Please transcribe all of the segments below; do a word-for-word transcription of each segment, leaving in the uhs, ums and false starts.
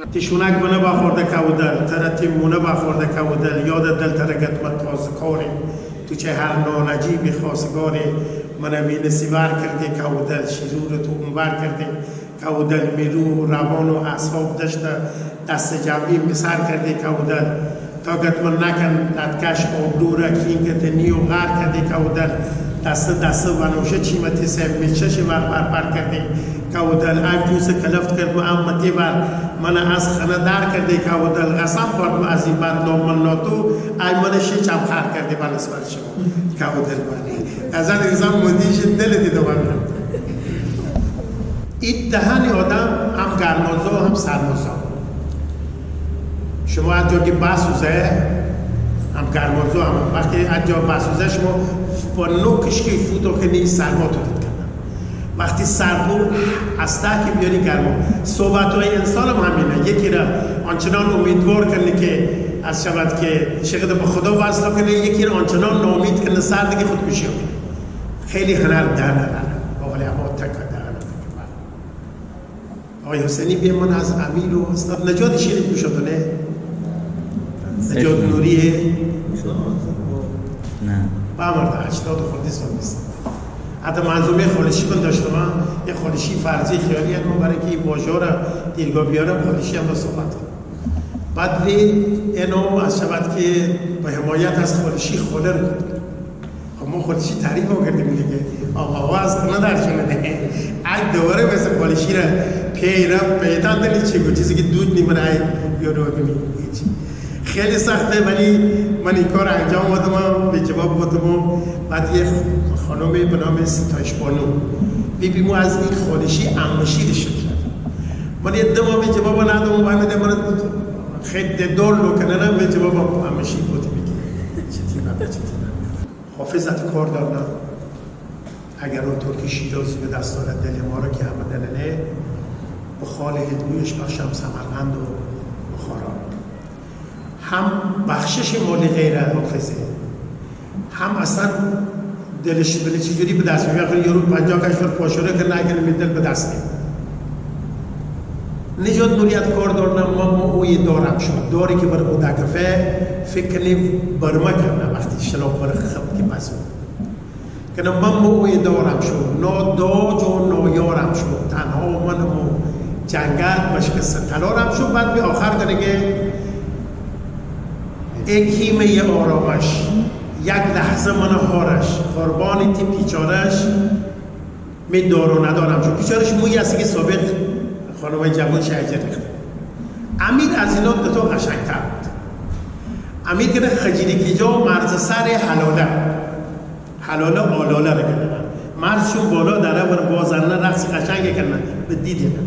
Ti shunak mına ba xorda kaudal, tara ti muna ba xorda kaudal, yoda dal tara gatma tozkori, tu çe har nona cibi xosgori, mına vini sivar kerdi kaudal, şiruru tu umvar kerdi kaudal, miru, ravonu, ashob dışta, dasta cavi misar kerdi kaudal. Togat mı nakan tatkaş oblura kinke te niu ğar kedi kaudal. Dası dası vanuşe çimati se miçe şi var var var kedi kaudal. Ay pusa kalaft ked mı am mati var. Mına az xana dar kedi kaudal. Ğasam port mı azibat no mı notu. Ay mına şi çam xar kedi bana svar şi kaudal bani. Azan insan mı di şi deli di dovan. It dahani odam ham garmozo ham sarmozo. Şuma ancor ki basuze, ham garmozo ham, vaqti ancor basuze şuma ponu kişki futo keni sarmo to ditkana. Vaqti sarmo asta ki biyori garmo. Sohbatoy insan ham hamine. Yekira ançınan umidvor keni ki, az şavat ki, şekilde bu Xudo vaslo keni, yekira ançınan naumid keni sardi ki xudkuşi keni. Xeyli hınar dana, oğle ama taka dana. Oy Hüseyni bir mına az Amir o, Esnaf Necati şerif kuşadone. Necati Nuriye. Ne. Bamar da, haçtad xordi son biz. Hatta manzume Xolişi ben daştım ha. Ya Xolişi farzi xiyali, ya mübareki bojora, dilgo biyora, Xolişi ama sohbat. Bad vi eno, az şavat ki, ba himayet az Xolişi xoler. Ama Xolişi tarif o kerdim ki, Allah'a az kına dar şunu de. Ay dovare mesela Xolişi ra, pey ra, peydan da ni çi, bu çizi ki dud ni mına ay, yoru ni hiç. Xeyli saxte bani, mani kor ancam oldum, bir cevap oldum. Bad ye xanumi, bınami Sitayiş Banu. Bibi mu az in Xolişi anmışi de şekil. Mani dama bir cevap nadım, bana de mani xedde dor lo kanana, bir cevap anmışi oldum ki. Çetin abi, çetin abi. Hafizat kor darna, eger o Türkiye Şirazi ve dastara deli mara ki ama denene, bu xali hidmuyuş akşam Samarqand o Buxara. Ham baxşiş mali ğeyre Hafizi. Ham aslan deliş bili çi cüri bidast. Yaxın yorum pancak aşır poşore ki naygın mi dil bidast. Nicot nuriyat kor dorna mamu uyi doram şu. Dori ki bir uda kafe, fikni bırma karna vaqti şilok bir xıp ki pasu. Kena mamu uyi doram şu, no dojo no yoram şu, tanho manamu jangal başkası taloram şu, bad bir axar kena ki ek hi me ye oramaş, yak lahza mana horaş, qurbani ti piçaraş, me doro nadaram şu. Piçaraş mu yasi ki sobiq xanıma cavun şahicet. Amir azinot da to qaşangtar. Amir kena Xıciri Kico marzı sare halole. Halole, olole re kena. Marz şun bolo dara, bir bozanına raqsi qaşange kena. Bidi dena.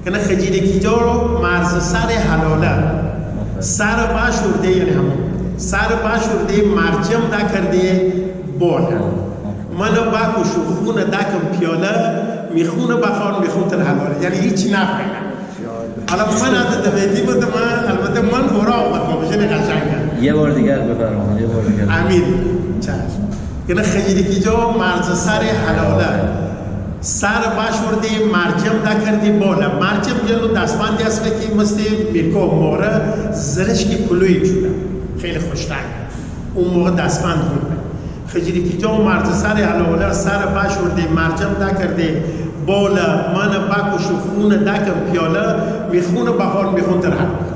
Kena Xıciri Kico marzı sare halole. Sare başurde yani hamı. Sare başurde marcem da kerde bola. Mana baku şu xuna dakım piyola, mi xuna baxan, mi xun tır halole. Yani hiç nafayna. Ala man adı da bedi bu da man, albatta man ora olmak bu jene qaşanga. یه بار دیگر بفرمایید، یه بار دیگر. Amir. Çar. Kena Xıciri Kico marzı sare halole. Sare başurde marcem da kerdi bola. Marcem gelo dasbandi asme ki mısti mirko mora zırış ki puluy çuna. Xeyli xoştay. O moğe dasband bud. Xıciri Kico marzı sare halole, sare başurde marcem da kerdi bola, mana baku şu xuna dakım piyola, mi xuna baxan, mi xun tır halole.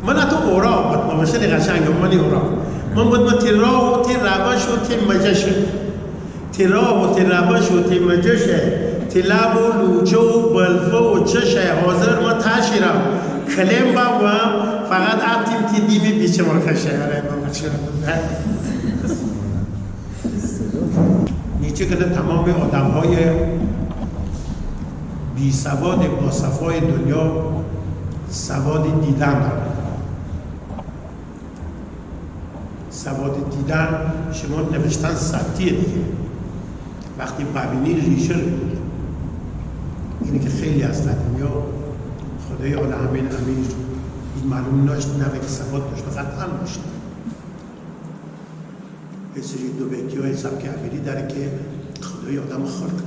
Mana to ora bud, ma mısıli qaşanga, mani ora. Man bud ma ti raho, ti rabaşo, ti macaşo. Ti raho, ti rabaşo, ti macaşe, ti labo, luço, balfo, çaşe, hazır ma taşira. Kılem baba, fakat atim ti dibi biçim arkadaşlar. Niçin ki tamamı adamhay بی‌سواد، با صفای دنیا سواد دیدن دارن. سواد دیدن شما نوشتن ثبتیه دیگه. وقتی ببینی ریشه رو می‌بینی. اینی که خیلی از در دنیا خدای عالمین امیر این معلوم داشت، نه که سواد داشت، قطعاً داشت. یه سری دو بیتی های سبک امیری داره که خدای آدم خلق